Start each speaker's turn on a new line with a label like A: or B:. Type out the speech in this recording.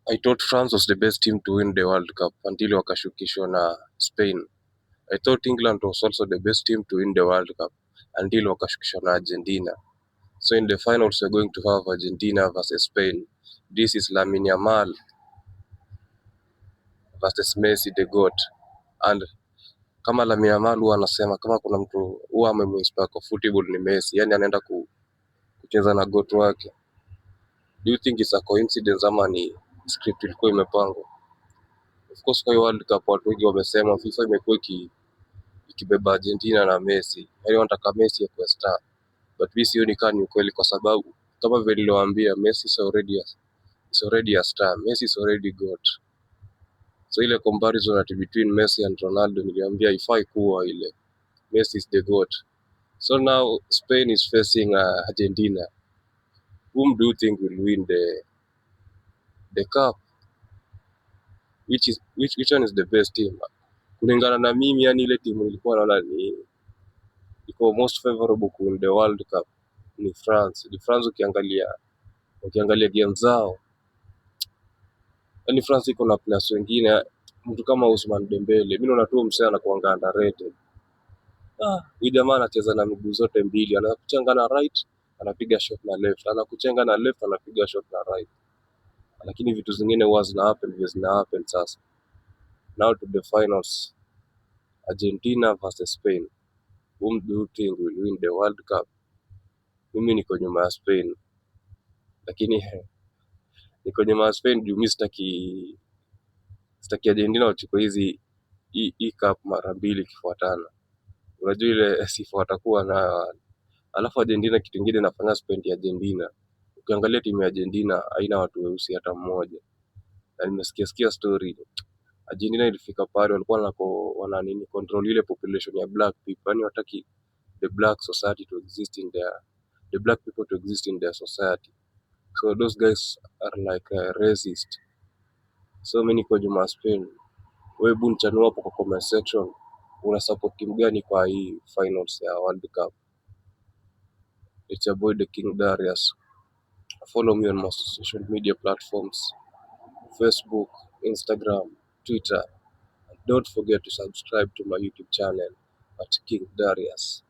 A: I thought France was the best team to win the World Cup until wakashukishwa na Spain. I thought England was also the best team to win the World Cup until wakashukishwa na Argentina. So in the finals we're going to have Argentina versus Spain. This is Lamine Yamal versus Messi the GOAT. And kama Lamine Yamal huwa anasema kama kuna mtu huwa amemuinspire kwa football ni Messi, yani anaenda kucheza na GOAT wake. Do you think it's a coincidence ama ni script ilikuwa imepangwa? Of course kwa hii World Cup watu wengi wamesema FIFA imekuwa ikibeba Argentina na Messi, yaani wanataka Messi akuwe star, but mi sioni kama ni ukweli, kwa sababu kama vile niliwaambia, Messi is already a star. Messi is already GOAT. So ile comparison ati between Messi and Ronaldo niliwaambia haifai kuwa ile. Messi is the GOAT. So now Spain is facing Argentina. Whom do you think will win the cup? Which one is the best team? Kulingana na mimi, yani ile timu nilikuwa naona ni iko most favorable ku win the World Cup ni France. Ni France, ukiangalia game zao, yani France iko na players wengine, mtu kama Ousmane Dembele, mimi naona tu msee anakuanga underrated. Ah, huyu jamaa anacheza na miguu zote mbili, anakuchenga na right, anapiga shot na left, anakuchenga na left, anapiga shot na right. Lakini vitu zingine huwa zina happen vile zina happen sasa. Now to the finals, Argentina versus Spain. Whom do you think will win the World Cup? Mimi niko nyuma ya Spain, lakini niko nyuma ya Spain juu mi sitaki Argentina wachukue hizi hii cup mara mbili ikifuatana. Unajua ile sifa watakuwa nayo. Alafu Argentina, kitu ingine inafanya sipendi Argentina, ukiangalia timu ya Argentina haina watu weusi hata mmoja, na nimesikia sikia story Argentina ilifika pale walikuwa wana nini, control ile population ya black people, yani wataki the black society to exist in their the black people to exist in their society, so those guys are like racist. So mi niko nyuma ya Spain. Wewe hebu nichanue hapo kwa comment section, una support timu gani kwa hii finals ya World Cup? It's your boy the King Darius. Follow me on my social media platforms: Facebook, Instagram, Twitter. And don't forget to subscribe to my YouTube channel at King Darius.